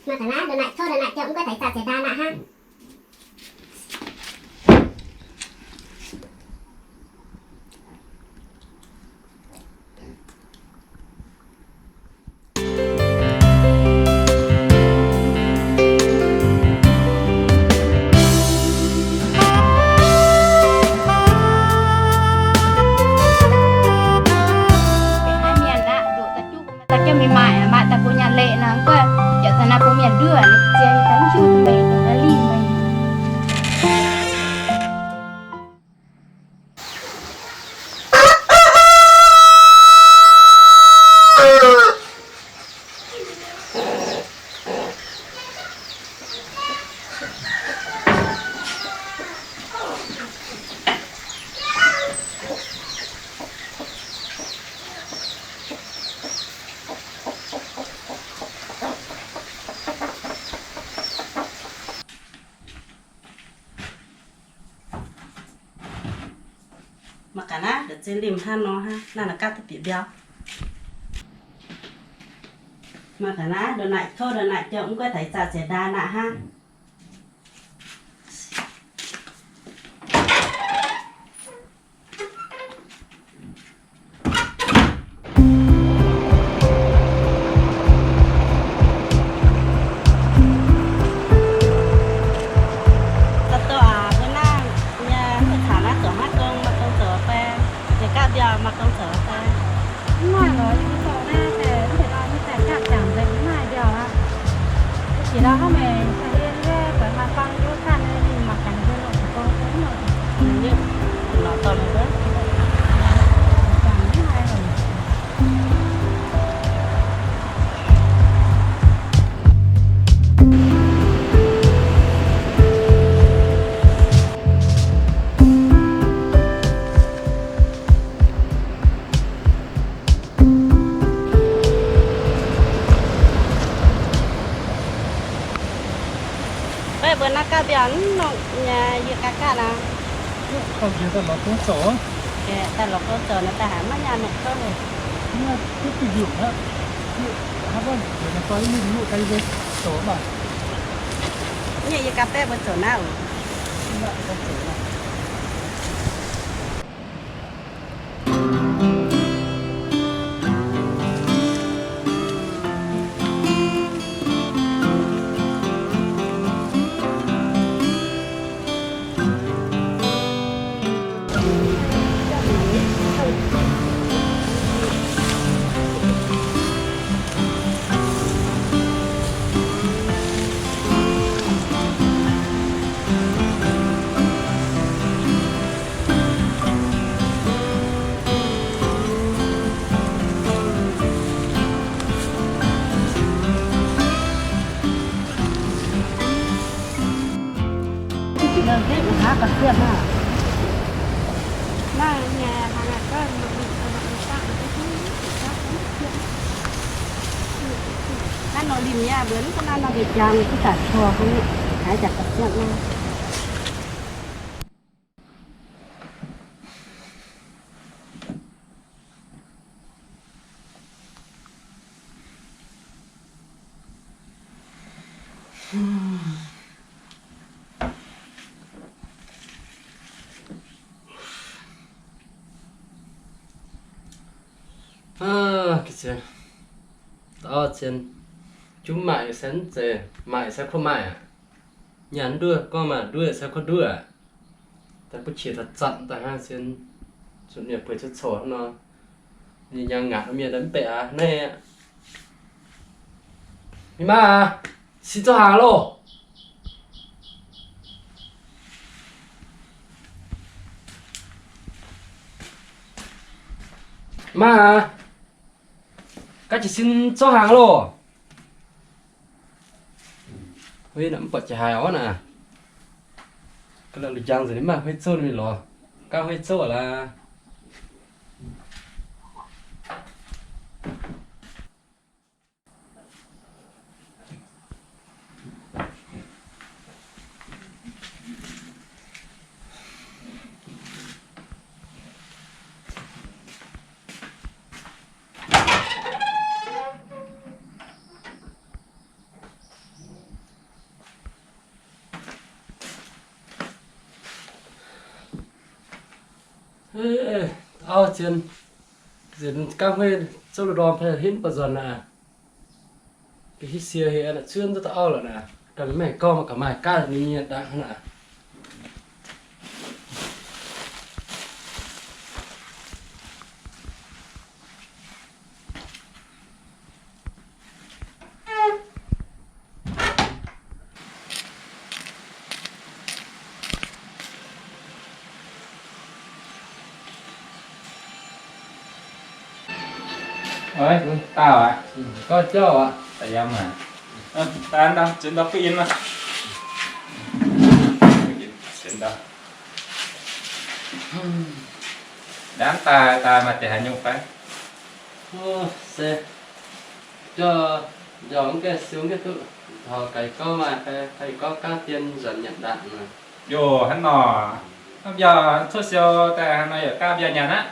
Mangc gaax naaiv, ndongc naaic kouv, ndongc naaic jauv mv guaiv deix zaux ziex ndaa naqv hnangv. Mienh aqv, ndoqc daaih juqv mbuo maaih daaih jauv mingh maaic, maaic daaih bun nyaanh leqc nor, mv guaiv jauv daaih naaiv bun mienh nduov, ziex daaih mv hiuv duqv meih, daaih lingh meih. Mangc gaax naaiv, ndongc zinh limh hnangv nor hnangv, naaiv naaic gapv duqv bieqc mbiauh. Mangc gaax naaiv, ndongc naaic kouv, ndongc naaic jauv mv guaiv deix zaux ziex ndaa naqv hnangv. Dauh dauh aac, mbuo naaiv nyei hoqc caux naaiv zoux maiv gong, maaih gong zoux fai? Jiex gapv mbiauh maaih gong zoux fai? Mv maaih lorqc, yie mbuo dorh naaiv daaih, mv deix dorh naaiv daaih gapv jangc nzengc, mv maaih mbiauh aqv. Jiex ndau hnangv meih caux yie nyei, buatc maaih faang yie ganh nyei, ninh mangc gaax ninh mbuo longc gong fai mv longc. Ninh lorz dorh meih wuov. Jangc mv maaih lorqc. Baeqv mbuo naaiv gapv mbiauh mv nongh nyei, yie gapv gapv aqv. Daaih lorz gong zoux, daaih lorz gong zoux naaiv daaih haiz maiv nyaanh nongh gouv. Nyei yie gapv baeqv mbuo zoux naaiv oc. Naaiv nor limh nyei, mbuo mv gunv naaiv nor mbiauz jangx, mv daaih cor, haaix jaax ga'siepv nor. Aa, ga'siepv, dau zien, jumv maaic se mv zeiz, maaic se kuv maaic aqv. Nyaanh nduov, gorngv maaic nduov se kuv nduov aqv. Daaih butv qiex daaih zanc daaih hnangv, zien zuqc mienh bueix coqv-coqv hnangv nor. Ninh nyaanh ngaatc mienh daaih mv baeqc aqv naaiv aqv. Mingh maah, sin zorqv hnaangx loh. Maah, gaav jiez sin zorqv hnaangx loh. Huei naaic mv buatc jiex haaix orv naaic. Ga'lauh lungh njang nzengc, ninh maaih huei zouv ninh mingh lorz. Gaav huei zouv laaix. Auv zien, nziex gapv huei zouv lui ndorm fai hinv ba'nzuonx aqv. Ga'hitv sie heh aqv, cuotv duqv auv lorqc naaic. Ganh maiv gorngv maiv gaax maaih gaav ninh nyienx dangh hnangv naaic. Ov, dauh aqv. Gorngv jauv aqv. Daaih yiem aqv. Daaih ndau, ziex ndau butv in aqv. Ziex ndau. Ndamv daaih, daaih maaih deix haaix nyungc fai? Se jauv, mbiauz mv gaengh siou mv gaengh duqv taux gaax gorngv maaih fai, fai gorngv gaav dien nzuonx nyanc ndaangc nor. Yoh, hnangv nor. Mv mbiauz cuotv siou daaih hnangv nor yaac gaav mbiauz nyanc aqv.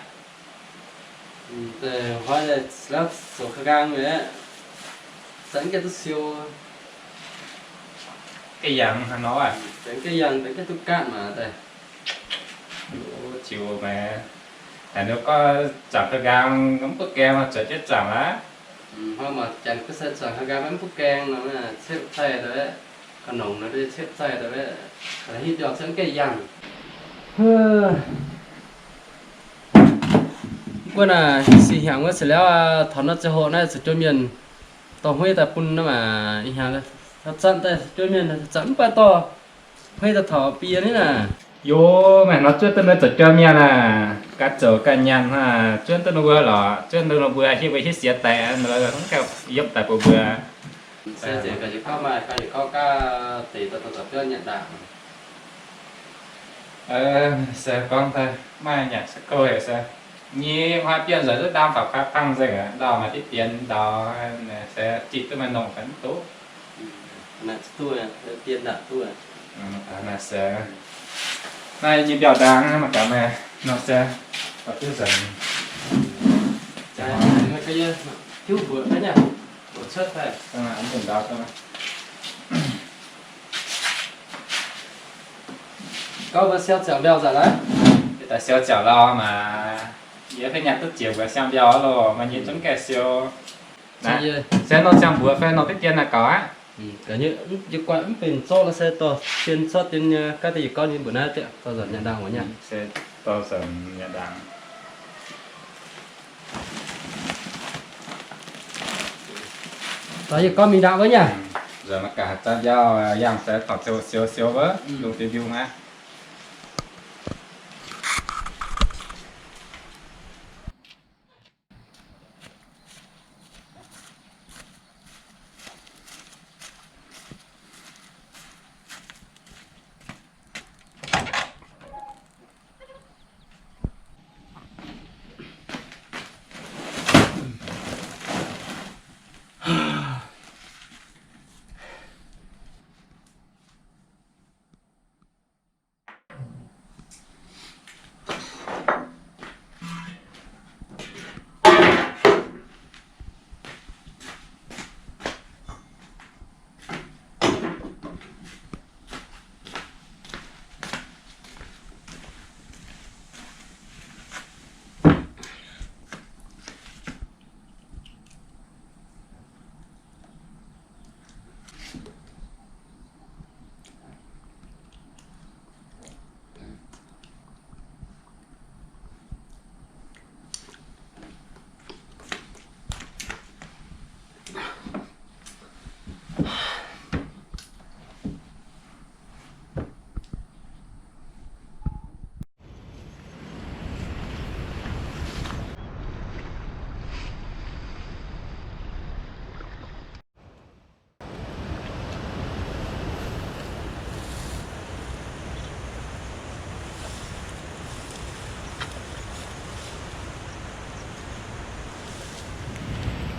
Deix hnoi deix la'zoux ka'nqaang mi'aqv, zanc mv gaengh duqv siou. Ga'yangh hnangv nor aqv. Zanc mv gaengh yangh, zanc mv gaengh duqv gaatv maah deix. Ziux maah. Haaix nyungc gorngv zanc ka'nqaang mv butv gaengh, zuotc jienv zanc aqv. Hnoi mangc janx kuv sai zanc ka'nqaang mv butv gaengh nor, ciepv zaih daaih, ga'nongx nor ciepv zaih daaih, hitv mbiauz zanc mv gaengh yangh. Mv gunv naaic, sih hnyangx wuov caux liauz taux nor ziangh hoc naaiv caux juov mienh dorh hueiv daaih bun naaiv maah, ih hnyangx zanc daaih juov mienh zanc mv baac dorh hueiv daaih taux bie ni naaic. Yoh, maaih nor zuov duqv nor zoux juov mienh aah, ganh zoux ganh nyanc hnangv, zuov duqv nor mbuo lorqc, zuov duqv nor mbuo hiuv mbuo hiuv siex daic, yopv daaih bun mbuo. Se gorngv maaih gaav deix dorh zoux juov nyanc ndaangc. Se gorngv daaih maaih nyanc se gouv haic se. Nyei hnoi bienh nzuonx duqv ndaam faaux kuaaiv pang nzengc aqv, ndau maaih diqv dien ndau, se zitc duqv maaih nongh fai mv duqv. Naaiv se, naaiv nyei mbiauz ndaang mangc gaax meih nor se, duqv nzengc. Gorngv mbuo siou ziangx mbiauz nzengc naaiv, daaih siou ziangx lauh maah, yie fai nyanc duqv jiex mbuox siang mbiauz loh, maaih nyei zungv gaengh siou. Se nor ziangx mbuox fai nor diqv dien naaiv gaux aqv. Yie guaix mv benx zorqv la'saih dorh dien zorqv dien nyei gaav deix yietc gorngv nyei mbuox naaiv dieqc dorh nzanc nyanc ndaangc wuov nyei. Se dorh nzanc nyanc ndaangc. Dorh yietc gorngv mingh ndaangc wuov nyei. Nzanc maiv gaax haaix zanc mbiauz yangh se dorh siou siou siou wuov, lungh diuh mbiungc aqv.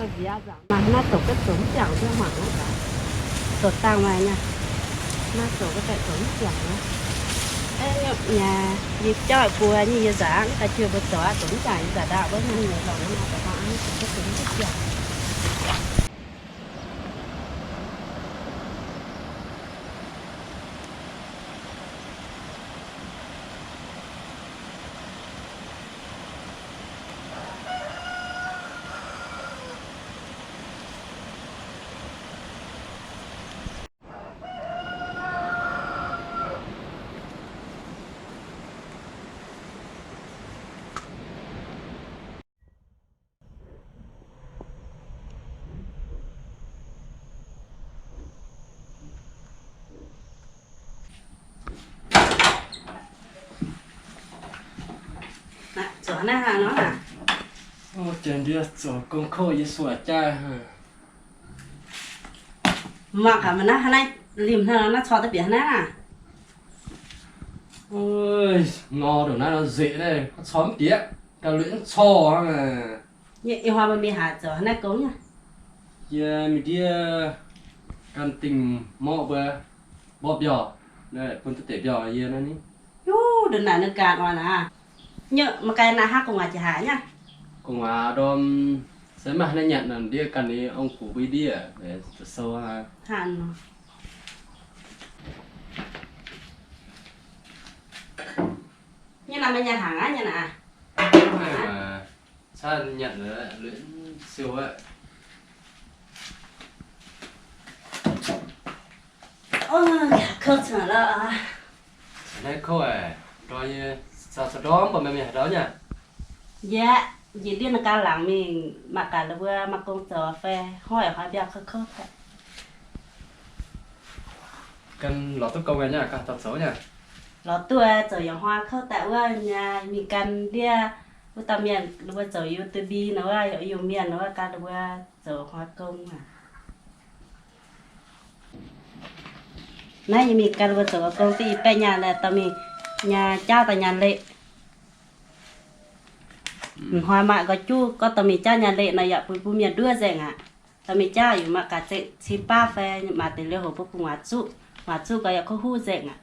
Mv baac naaiv zoux ga'zoux mv jangx duqv mangc naaiv gaax. Zoux dangh maaih nyei. Naaiv zoux ga'zoux mv jangx naaiv. Yie jauv buo nyei yie nzangc daaih jiex mbuo zoux aqv, zoux mv jangx yie nzangc ndaauh wuov nyei lorqc, naaiv zoux dangh aqv, zoux ga'zoux mv jangx. Naaiv hnangv nor aac. Janx ndiev zoux gong kouv yie suoqc jaaix. Mangc gaax maaih naaiv, hnangv naaiv limh hnangv naaiv cor daaih bieqc hnangv naaiv aac. Nor ndongc naaiv nor nzeic naaiv, cor mv bieqc, gauh lueic mv cor hnangv. Ih hnoi meih mingh haaix zoux hnangv naaiv gong nyei? Yie mingh ndiev gan dingh morqv mbuo mborqv mbiauh, bun duqv deix mbiauh yie naaiv ni. Yuv, ndongc naaic ninh ganh oc naaic. Nyei, maaih ganh naaic hnangv gu'nguaaz jiex haaix nyei? Gu'nguaaz ndorm se maaih naaiv nyanc naaic ndiev ganh ni ong-gux mbuo ndiev, zoux sou hnangv nor. Nyei naaic meih nyanc hnaangx aqv nyei naaic? Caa nyanc lueic siou aqv. Kouv cingx lorqc. Naaiv kouv aac, ndorm yie caux ndorm mv baac meih mingh haaix ndau nyei? Yie, yie ndiev naaiv ganh laangz mingh mangc gaax la'buo maaih gong zoux fai hnoi hnoi mbiauh kouv kouv. Ganh lorz duqv gong nyei, ganh taux zoux nyei. Lorz duqv zoux yaac hnoi kouv daaih wuov nyei, mingh gan ndiev wuov dauh mienh la'buo zoux YouTube nor wuov, yaac Iu-Mienh nor wuov gan la'buo zoux hnoi gong aac. Naaiv yie mingh gan la'buo zoux gong duqv i baeqv nyaanh daaih dorh mingh nyei jauv daaih nyaanh leqc. Hnoi maaih gauh juv gorngv dorh mingh jauv nyaanh leqc nor yaac bun bun mienh nduov nzengc aqv. Dorh mingh jauv yaac mangc gaax zengc cin baav fai maaih deix liuz hoc bun gu'nguaaz zuqv, gu'nguaaz zuqv gauh yaac kouv huv nzengc aqv.